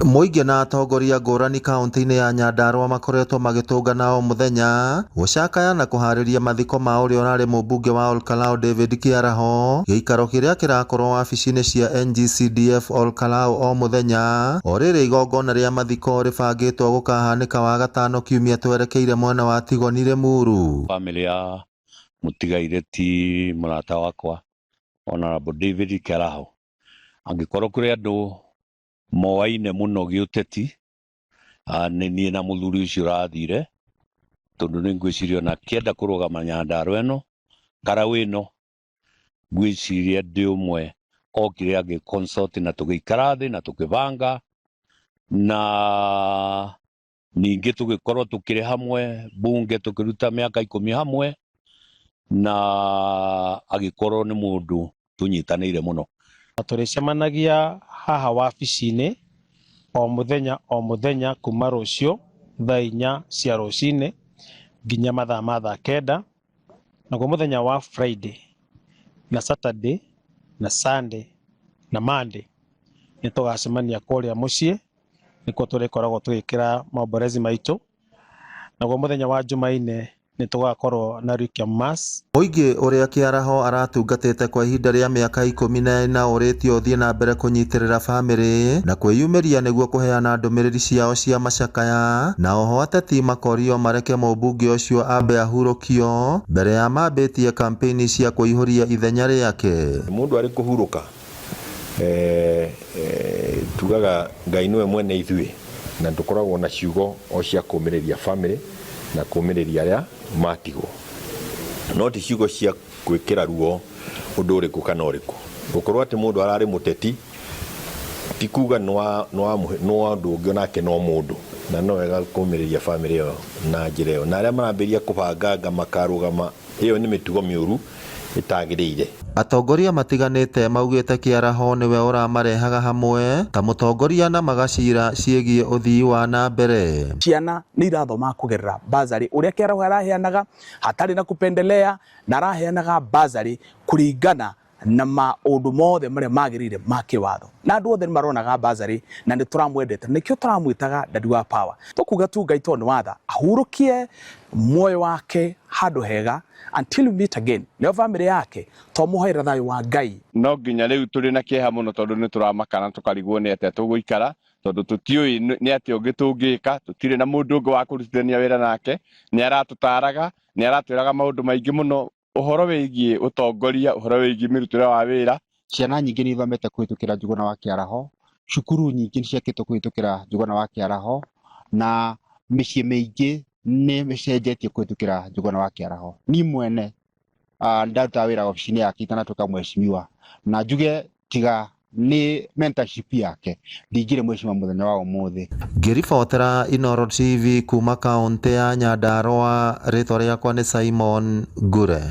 Mũingĩ na atongoria ngũrani kaunti-inĩ ya Nyandarua makoretwo magĩtũngana o mũthenya gũcakaya na kũharĩria mathiko ma ũrĩa ũrarĩ mũmbunge wa Olkalau David Kĩaraho, gĩikaro kĩrĩa kĩrakorwo wabici-inĩ cia NGCDF Olkalau o mũthenya, o rĩrĩ igongona rĩa mathiko rĩbangĩtwo gũkahanĩka wagatano kiumia twerekeire mwena wa Tigoni Limuru. Bamĩrĩ ya mũtigairĩ ti mũrata wakwa Honorable David Kĩaraho, angĩkorwo kũrĩ andũ moaine mũno gĩũteti, nĩ niĩ na mũthuri ũcio ũrathire, tondũ nĩ ngwĩciria ona akĩenda kũrũgama Nyandarua ĩno, Karaũ ĩno, ngwĩciria ndĩ ũmwe okire agĩ consult na tũgĩikara thĩ na tũkĩbanga na ningĩ tũgĩkorwo tũkĩrĩ hamwe bunge tũkĩruta mĩaka ikũmi hamwe na agĩkorwo nĩ mũndũ tũnyitanĩire mũno. Tũrĩcemanagia haha wabici-inĩ o mũthenya o mũthenya kuma rũciũ thaa inya cia rũcinĩ nginya mathaa ma thaa kenda, naguo mũthenya wa Friday na Saturday na Sunday na Monday nĩ tũgacemania kũrĩa mũciĩ nĩkuo tũrĩkoragwo tũgĩkĩra maombolezi maitũ, naguo mũthenya wa Jumaine nĩ tũgakorwo na Requiem Mass. Mũingĩ ũrĩa Kĩaraho aratungatĩte kwa ihinda rĩa mĩaka 14 ũrĩtio ũthiĩ na mbere kũnyitĩrĩra bamĩrĩ na kwĩyumĩria nĩguo kũheana ndũmĩrĩri ciao cia macakaya, na oho ateti makorio mareke mũmbunge ũcio ambe ahurũkio mbere ya mambĩtie kampeini cia kũihũria ithenya rĩake. Mũndũ arĩ kũhurũka Tugaga Ngai nĩwe mwene ithuĩ na tũkoragwo na ciugo o cia kũmĩrĩria famĩlĩ na kũmĩrĩria arĩa matigwo, no ti ciugo cia gwĩkĩra ruo ũndũ ũrĩkũ kana ũrĩkũ. Gũkorwo atĩ mũndũ ararĩ mũteti ti kuga nĩ wa ũndũ ũngĩ onake no mũndũ, na no wega kũmĩrĩria famĩlĩ ĩyo na njĩra ĩyo. Na arĩa marambĩrĩria kũbanganga makarũgama, ĩyo nĩ mĩtugo mĩũru ĩtagĩrĩire. Atongoria matiganĩte maugĩte Kĩaraho nĩwe ũramarehaga hamwe ta mũtongoria na magacira ciĩgiĩ ũthii wa na mbere. Ciana nĩ irathomaga kũgerera bursary ũrĩa Kĩaraho araheanaga hatarĩ na kupendelea, na araheanaga bursary kũringana na maũndũ mothe marĩa magĩrĩire ma kĩwatho, na andũ othe nĩ maronaga bursary na nĩ tũramwendete na nĩkĩo tũramwĩtaga Daddy wa Power. Tũkuga tu Ngai tondũ nĩ watha ahurũkie muoyo wake handũ hega until we meet again. Nayo famĩlĩ yake twamũhoera thayũ wa Ngai. No nginya rĩu tũrĩ na kĩeha mũno tondũ nĩ tũramaka na tũkarigwo nĩ atĩa tũgũikara tondũ tũtiũĩ nĩ atĩa ũngĩ tũngĩka, tũtirĩ na mũndũ ũngĩ wa kũrutithania wĩra nake, nĩ aratũtaraga, nĩ aratwĩraga maũndũ maingĩ mũno ũhoro wĩgiĩ ũtongoria, ũhoro wĩgiĩ mĩrutĩre wa wĩra. Ciana nyingĩ nĩ ithomete kũhĩtũkĩra Njũgũna wa Kĩaraho, cukuru nyingĩ nĩ ciakĩtwo kũhĩtũkĩra Njũgũna wa Kĩaraho, na mĩciĩ mĩingĩ nĩ ĩcenjetie kũhĩtũkĩra Njũgũna wa Kĩaraho. Niĩ mwene ndarutaga wĩra obici-inĩ yake itanatuĩka mheshimiwa, na njuge tiga nĩ mentorship yake ndingĩrĩ mheshimiwa mũthenya wa ũmũthĩ. Ngĩribotera Inooro TV kuma kaũntĩ ya Nyandarua, rĩtwa rĩakwa nĩ Simon Ngure.